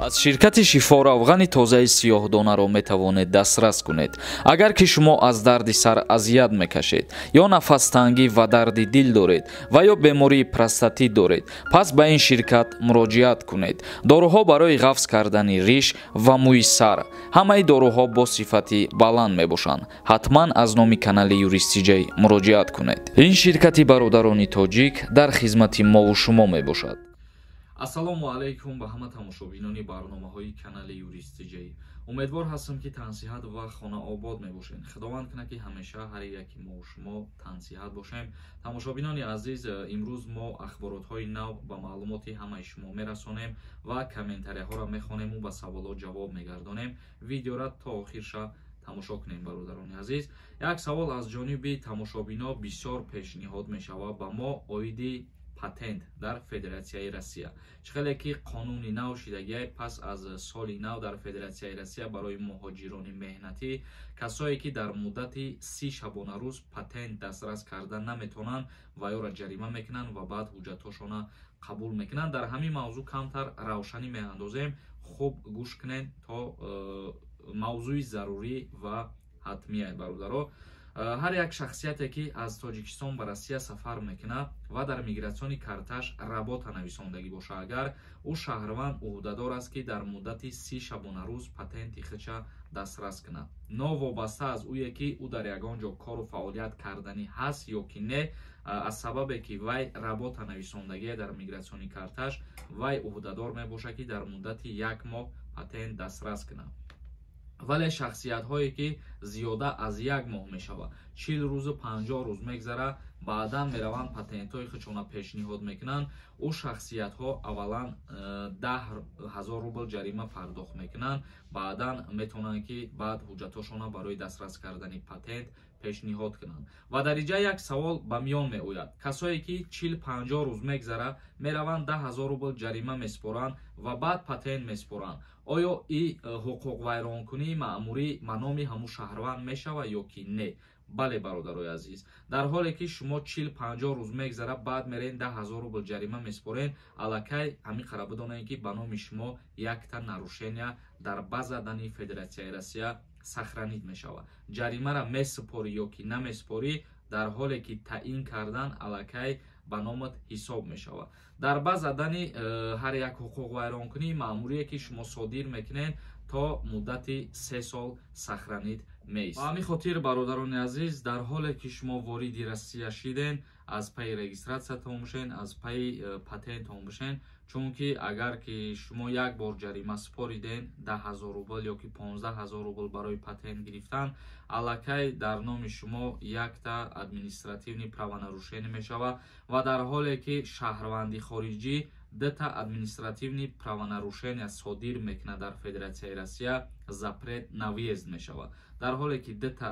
Аз ширкати Шифо равғани тозаи сиёҳдонаро метавонед дастрас кунед. Агар ки шумо аз дарди сар азият мекашед ё нафастангӣ ва дарди дил доред ва ё бемории простатит доред, пас ба ин ширкат муроҷиат кунед. Доруҳо барои ғафз кардани риш ва мӯи сар. Ҳамаи доруҳо бо сифати баланд мебошанд. Ҳатман аз номи канали Юрист Тиҷай муроҷиат кунед. Ин ширкати бародарони тоҷик дар хизмати мову шумо мебошад. Ассалому алайкум ба ҳама тамошобинони барномаҳои канали Юрист Тиҷай. Умедвор ҳастам, ки тансиҳат ва хонаобод мебошед. Худованд кунад, ки ҳамеша ҳар яки мо шумо тансиҳат бошем. Тамошобинони азиз, имрӯз мо ахборотҳои нав ба маълумоти ҳамаи шумо мерасонем ва комментарияҳоро мехонему ба саволҳо ҷавоб мегардонем. Видеора то охирша тамошо кунем, бародарони азиз. Як савол аз ҷониби тамошобино бисёр пешниҳод мешавад ба мо оиди патент дар Федератсияи Россия. Чӣ хеле ки қонуни нав шидагиай пас аз соли нав дар Федератсияи Россия барои муҳоҷирони меҳнатӣ, касое ки дар муддати 30 шабонарӯз патент дастрас карда наметавонанд ва ёро ҷарима мекунанд ва баъд ҳуҷҷатҳошона қабул мекунанд. Дар ҳамин мавзӯъ камтар равшанӣ меандозем. Хуб гӯш кунед, то мавзӯи зарурӣ ва ҳатмия, бародаро. Ҳар як шахсияте, ки аз Тоҷикистон ба Россия сафар мекунад ва дар миграционный карташ работа нависондагӣ боша, агар ӯ шаҳрванд ӯҳдадор аст, ки дар муддати 30 шабонарӯз патенти худша дастрас кунад, новобаста аз ӯе ки ӯ дар ягон ҷо кору фаъолият карданӣ ҳаст ё ки не. Аз сабабе ки вай работа нависондагие дар миграционный карташ, вай ӯҳдадор мебошад, ки дар муддати як моҳ патент дастрас кунад. Вале шахсиятҳое, ки зиёда аз як моҳ мешавад, 40 рӯзу 50 рӯз мегзара, баъдан мераванд, патентҳои худшона пешниҳод мекунанд, ӯ шахсиятҳо аввалан 10 000 рубл ҷарима пардохт мекунанд, баъдан метавонанд, ки баъд ҳуҷҷатҳошона барои дастрас кардани патент пешниҳод кунанд. Ва дар инҷа як савол ба миён меояд: касое ки 40-50 рӯз мегзара, мераванд, 10 000 рубл ҷарима месупоранд ва баъд патент месупоранд, оё и ҳуқуқвайронкунии маъмурӣ ба номи ҳамун шаҳрванд мешавад ё ки не? Бале, бародарои азиз, дар ҳоле ки шумо 40-50 рӯз мегзара, баъд мерен, 10 000 рубл ҷарима месупорен, аллакай ҳамин қара бидонед, ки ба номи шумо якта нарушения дар база данных Федератсияи Россия сохранить мешавад. Ҷаримара месупорӣ ё ки намесупорӣ, дар ҳоле ки таъин кардан, аллакай ба номат ҳисоб мешавад. Дар база данных ҳар як ҳуқуқвайронкунии маъмурие, ки шумо содир мекунед, то муддати 3 сол сохранить меист. Ба ҳамин хотир, бародарони азиз, дар ҳоле ки шумо вориди Россия шиден, аз пайи регистратсиятон бошен, аз пайи патентон бошен, чунки агар ки шумо як бор ҷарима супориден, 10 000 рубл ё ки 15 000 рубл барои патент гирифтан, аллакай дар номи шумо якта административный правонарушение мешавад. Ва дар ҳоле ки шаҳрванди хориҷӣ дута административный правонарушения содир мекунад дар Федератсияи Россия, запрет на въезд мешавад. Дар ҳоле ки дута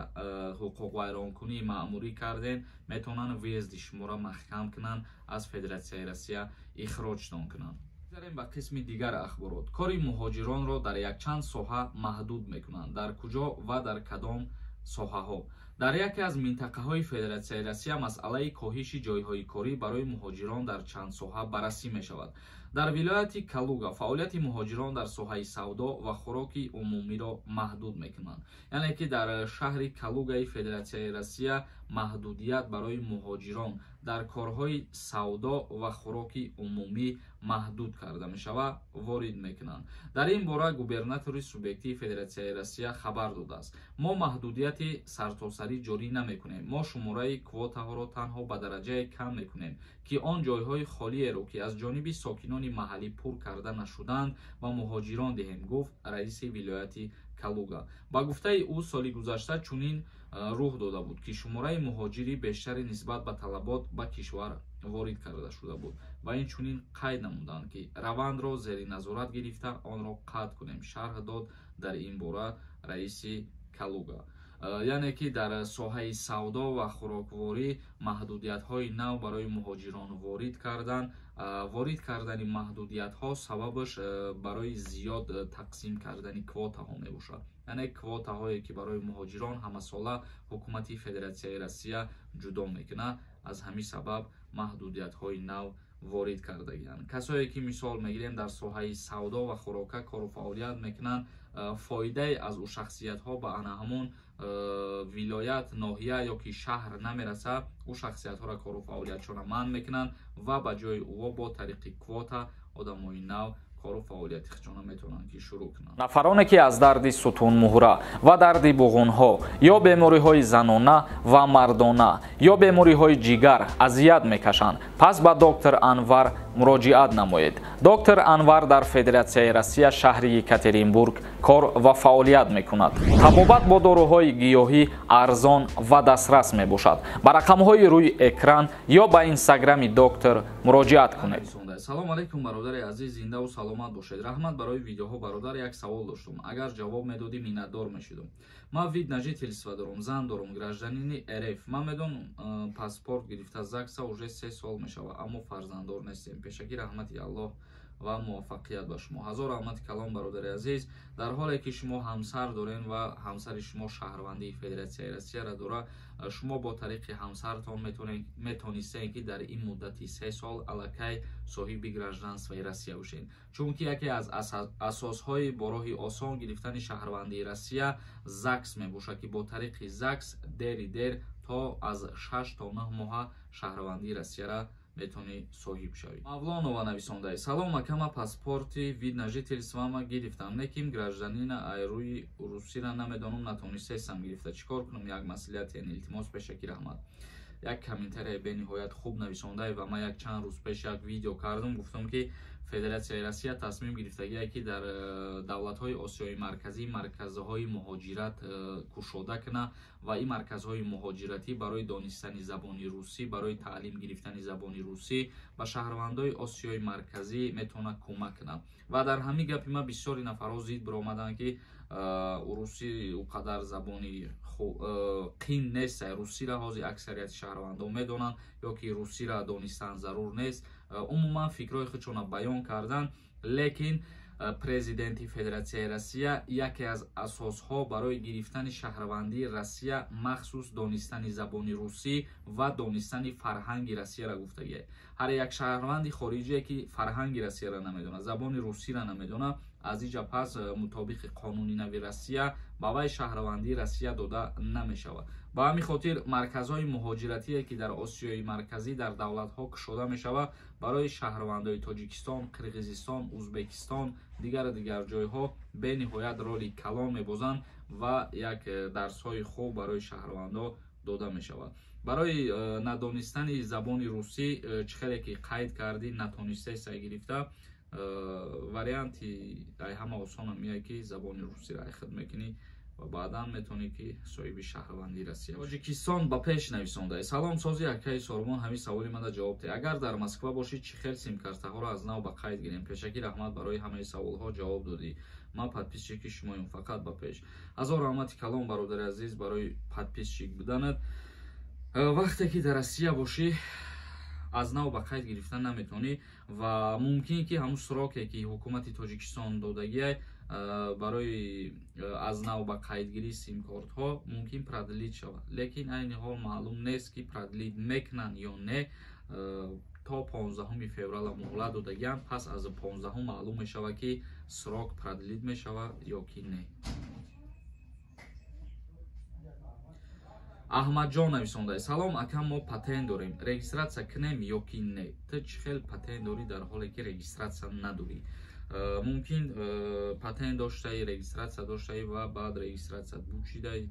ҳуқуқвайронкунии маъмурӣ карден, метавонанд въезди шуморо маҳкам кунанд, аз Федератсияи Россия ихроҷтон кунанд. Гузарем ба қисми дигар ахборот. Кори муҳоҷиронро дар якчанд соҳа маҳдуд мекунанд. Дар куҷо ва дар кадом соҳаҳо? Дар яке аз минтақаҳои Федератсияи Россия масъалаи коҳиши ҷойҳои корӣ барои муҳоҷирон дар чанд соҳа баррасӣ мешавад. Дар вилояти Калуга фаъолияти муҳоҷирон дар соҳаи савдо ва хӯроки умумиро маҳдуд мекунанд. Яъне ки дар шаҳри Калугаи Федератсияи Россия маҳдудият барои муҳоҷирон дар корҳои савдо ва хӯроки умумӣ маҳдуд карда мешавад, ворид мекунанд. Дар ин бора губернатори субъектии Федератсияи Россия хабар додааст. Мо маҳдудияти сартосарӣ ҷорӣ намекунем. Мо шумораи квотаҳоро танҳо ба дараҷае кам мекунем, ки он ҷойҳои холиеро, ки аз ҷониби сокинони маҳаллӣ пур карда нашуданд, ба муҳоҷирон диҳем, гуфт раиси вилояти Калуга. Ба гуфтаи ӯ, соли гузашта чунин рух дода буд, ки шумораи муҳоҷири бештаре нисбат ба талабот ба кишвар ворид карда шуда буд. Ва инчунин қайд намуданд, ки равандро зери назорат гирифта, онро қатъ кунем, шарҳ дод дар ин бора раиси Калуга. Яъне ки дар соҳаи савдо ва хӯрокворӣ маҳдудиятҳои нав барои муҳоҷирон ворид кардан. Ворид кардани маҳдудиятҳо сабабаш барои зиёд тақсим кардани квотаҳо мебошад. Яъне квотаҳое, ки барои муҳоҷирон ҳамасола ҳукумати Федератсияи Россия ҷудо мекунад. Аз ҳамин сабаб маҳдудиятҳои нав ворид кардагианд. Касое ки мисол мегирем дар соҳаи савдо ва хӯрока кору фаъолият мекунанд, фоидае аз ӯ шахсиятҳо ба ана ҳамон вилоят, ноҳия ё ки шаҳр намерасад, ӯ шахсиятҳоро кору фаъолиятшонро манъ мекунанд ва ба ҷои ӯ бо тариқи квота одамои нав кору фаъолияти худшонро метавонанд ки шурӯъ кунанд. Нафароне ки аз дарди сутунмуҳра ва дарди буғунҳо ё бемориҳои занона ва мардона ё бемориҳои ҷигар азият мекашанд, пас ба доктор Анвар муроҷиат намоед. Доктор Анвар дар Федератсияи Россия, шаҳри Екатеринбург кор ва фаъолият мекунад. Табобат бо доруҳои гиёҳӣ арзон ва дастрас мебошад. Ба рақамҳои рӯи экран ё ба инстаграми доктор муроҷиат кунед. Салом алейкум, бародари азиз, зиндаву саломат бошед. Раҳмат барои видеоҳо, бародар. Як савол доштум, агар ҷавоб медодӣ миннатдор мешудум. Ман вид на жительство дорум, зан дорум, гражданини РФ. Ман медонам, паспорт гирифта ЗАГСа уже 3 сол мешавад, аммо фарзанддор нестем. Пешакӣ раҳмати Аллоҳ ва муваффақият ба шумо. Ҳазор раҳмати калом, бародари азиз. Дар ҳоле ки шумо ҳамсар дорен ва ҳамсари шумо шаҳрвандии Федератсияи Россияро дора, шумо бо тариқи ҳамсартон метавонистед ки дар ин муддати 3 сол аллакай соҳиби гражданствои Россия бошед. Чунки яке аз асосҳои бо роҳи осон гирифтани шаҳрвандии Россия ЗАГС мебошад, ки бо тариқи ЗАГС дери дер то аз 6 то 9 моҳа шаҳрвандии Россияро метавонӣ соҳиб шавӣ. Мавлонова нависондаи: салом акама, паспорти вид на жительствома гирифтам, лекин гражданина айрӯи русира намедонам, натонистесам гирифта, чӣ кор кунам? Як маслиҳат, яъне илтимос, пешакӣ раҳмат. Як комментарияи бениҳоят хуб нависондаи ва ман як чанд рӯз пеш як видео кардам, гуфтам ки Федератсияи Россия тасмим гирифтагие ки дар давлатҳои Осиёи Марказӣ марказҳои муҳоҷират кушода кунад ва ин марказҳои муҳоҷиратӣ барои донистани забони русӣ, барои таълим гирифтани забони русӣ ба шаҳрвандои Осиёи Марказӣ метавонад кӯмак кунад. Ва дар ҳамин гапи ман бисёри нафарҳо зид биромаданд ки русӣ ӯ қадар забони қин нест, русиро ҳозир аксарияти шаҳрвандон медонанд ё ки русиро донистан зарур нест. Умуман фикрҳои худшонро баён карданд, лекин президенти Федератсияи Россия яке аз асосҳо барои гирифтани шаҳрвандии Россия махсус донистани забони русӣ ва донистани фарҳанги Россияро гуфтагиа. Ҳар як шаҳрванди хориҷие ки фарҳанги Россияро намедонад, забони русиро намедонад, аз инҷа пас мутобиқи қонуни нави Россия ба вай шаҳрвандии Россия дода намешавад. Ба ҳамин хотир марказҳои муҳоҷиратие ки дар Осиёи Марказӣ дар давлатҳо кушода мешавад, барои шаҳрвандои Тоҷикистон, Қирғизистон, Узбекистон, дигару дигар ҷойҳо бениҳоят роли калон мебозанд ва як дарсҳои хуб барои шаҳрвандо дода мешавад. Барои надонистани забони русӣ, чӣ хеле ки қайд кардӣ, натонистаи сай гирифта, варианти ай ҳама осонам меяд ки забони русиро ай худ мекунӣ ва баъдан метавонӣ ки соҳиби шаҳрвандии Россия. Тоҷикистон ба пеш нависондаи: салом сози акаи Сормон, ҳамин саволи манда ҷавоб деҳ. Агар дар Москва бошӣ, чӣ хел симкартаҳоро аз нав ба қайд гирем? Пешакӣ раҳмат барои ҳамаи саволҳо ҷавоб додӣ. Ман подписчики шумоем, фақат ба пеш. Ҳазор раҳмати калом, бародари азиз, барои подписчик буданат. Вақте ки дар Россия бошӣ, аз нав ба қайд гирифтан наметавонӣ ва мумкин ки ҳамун сроке ки ҳукумати Тоҷикистон додагиай барои аз нав ба қайдгирии симкортҳо мумкин продлить шавад, лекин айни ҳол маълум нест ки продлить мекунанд ё не. То 15 феврала муҳлат додагианд, пас аз 15 маълум мешавад ки срок продлить мешавад ё ки не. Аҳмадҷон нависондаи: салом ака, мо патент дорем, регистратсия кунем ё ки не? Ту чӣ хел патент дорӣ дар ҳоле ки регистратсия надорӣ? Мумкин патент доштаи, регистратсия доштаи ва баъд регистратсия бучидаи,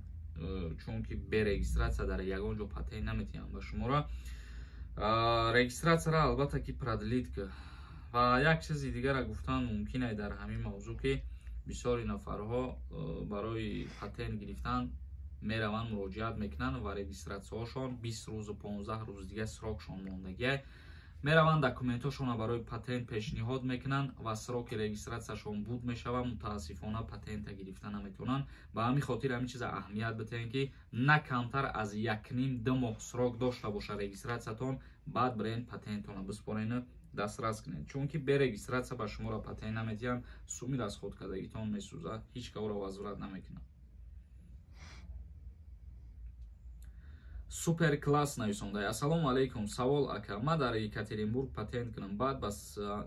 чунки бе регистратсия дар ягон ҷо патент наметиҳанд ба шуморо. Регистратсияро албатта ки продлить ки. Ва як чизи дигара гуфтан мумкин ай дар ҳамин мавзӯъ ки бисёри нафарҳо барои патент гирифтан мераванд, муроҷиат мекунанд ва регистратсияҳошон 20 рӯзу 15 рӯз дига срокшон мондагиай. Мераванд, документҳошонро барои патент пешниҳод мекунанд ва сроки регистратсияшон буд мешавад, мутаассифона патента гирифта наметавонанд. Ба ҳамин хотир ҳамин чиза аҳамият битаҳем ки на камтар аз 1,5-2 моҳ срок дошта боша регистратсиятон, баъд бирен патентонро биспорену дастрас кунед, чунки бе регистратсия ба шуморо патент наметиҳанд, суми расход кардагитон месӯзад, ҳеҷ каоро возврат намекунад. Супер класс нависонда. Ассалому алайкум. Савол ака, ма дар Екатеринбург патент кунам, баъд ба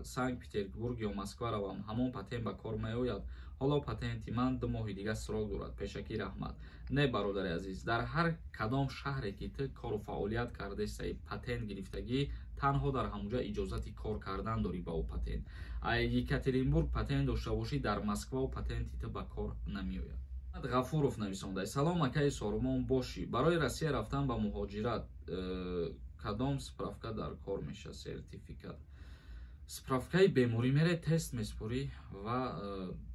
Санкт Петербург ё Москва равам, ҳамон патент ба кор меояд? Ҳоло патенти ман 2 моҳи дига срок дорад. Пешакӣ раҳмат. Не, бародари азиз, дар ҳар кадом шаҳре ки ту кору фаъолият кардесаи патент гирифтагӣ, танҳо дар ҳамонҷа иҷозати кор кардан дорӣ ба ӯ патент. Ай Екатеринбург патент дошта бошӣ, дар Москва патенти ту ба кор намеояд. Ғафуров нависонда. Салом акаи Сормон бошӣ. Барои Россия рафтан ба муҳоҷират кадом справка дар кор меша? Сертификат. Справкаи беморӣ мере, тест меспорӣ ва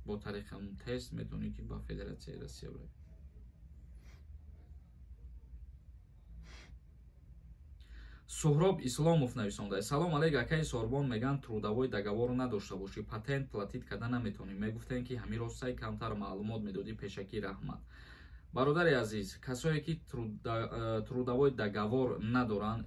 бо тариқи ҳамон тест метавонӣ ки ба Федератсияи Россия барӣ. Суҳроб Исломов нависонда. Салом алейк акаи Сорбон, меган трудовой договор надошта бошӣ, патент платит карда наметавонӣ. Мегуфтем ки ҳамин ростсай камтар маълумот медодӣ, пешакӣ раҳмат. Бародари азиз, касое ки трудовой договор надоранд,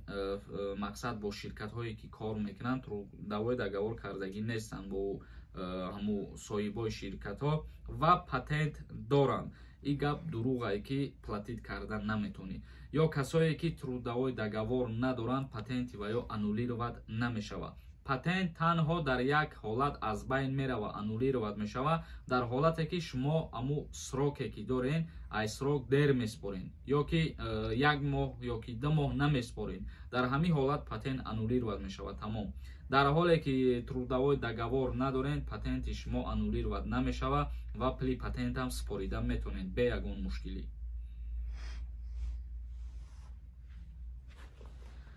мақсад бо ширкатҳое ки кор мекунанд, трудовой договор кардагӣ нестанд бо ҳамун соҳибои ширкатҳо ва патент доранд. Ин гап дурӯғае ки платит карда наметавонӣ. Ё касое ки трудовой договор надоранд, патенти ва ё аннулировать намешавад. Патент танҳо дар як ҳолат аз байн мерава, аннулировать мешавад, дар ҳолате ки шумо аму сроке ки дорен, ай срок дер меспорен, ё ки 1 моҳ ё ки 2 моҳ намеспорен. Дар ҳамин ҳолат патент аннулировать мешавад, тамом. Дар ҳоле ки трудовой договор надорен, патенти шумо аннулировать намешавад ва пули патентам спорида метавонед бе ягон мушкилӣ.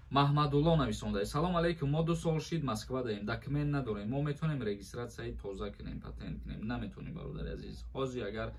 Маҳмадулло нависонда. Салом алейкум, мо 2 сол шид Москва даем, документ надорем, мо метавонем регистратсияи тоза кунем, патент кунем? Наметавонем, бародари азиз. Ҳозир агар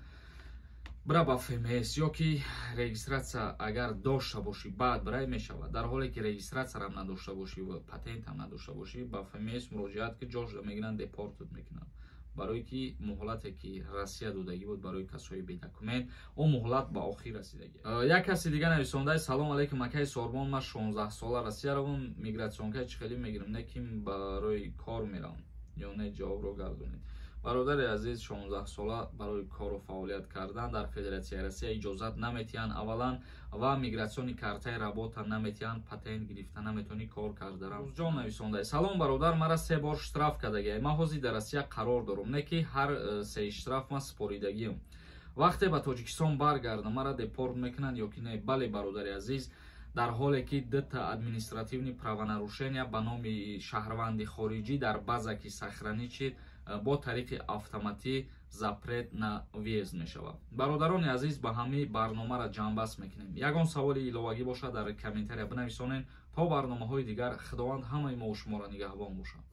бира ба ФМС ё ки регистратсия агар дошта бошӣ, баъд бирай мешавад. Дар ҳоле ки регистратсиярам надошта бошӣ ва патентам надошта бошӣ, ба ФМС муроҷиат ки ҷошда мегиранд, депортат мекунанд. Барои ки муҳлате ки Россия додагӣ буд барои касои бедокумент, он муҳлат ба охир расидагӣ. Як каси дига нависонда. Салом алейкум акаи Сорбон, ман 16 сола Россия равам, мигратсионка чӣ хеле мегирам, не ки барои кор меравам ё не, ҷавобро гардонед. Бародари азиз, 16 сола барои кору фаъолият кардан дар Федератсияи Россия иҷозат наметиҳанд аввалан, ва мигратсиони картаи работа наметиҳанд, патент гирифта наметавонӣ кор кардарам. Рӯзҷон нависонда. Салом бародар, мара 3 бор штраф кардагиам. Ман ҳозир дар Россия қарор дорам, не ки ҳар 3 штраф ман споридагиам. Вақте ба Тоҷикистон баргардам, мара депорт мекунанд ё ки не? Бале, бародари азиз, дар ҳоле ки 2 административни правонарушения ба номи шаҳрванди хориҷӣ дар база ки сохранӣ шид, бо тариқи автоматӣ запрет на въезд мешавад. Бародарони азиз, ба ҳамаи барномаро ҷамъбаст мекунем. Ягон саволи иловагӣ бошад, дар комментария бинависонед. То барномаҳои дигар, Худованд ҳамаи мо шуморо нигаҳбон бошад.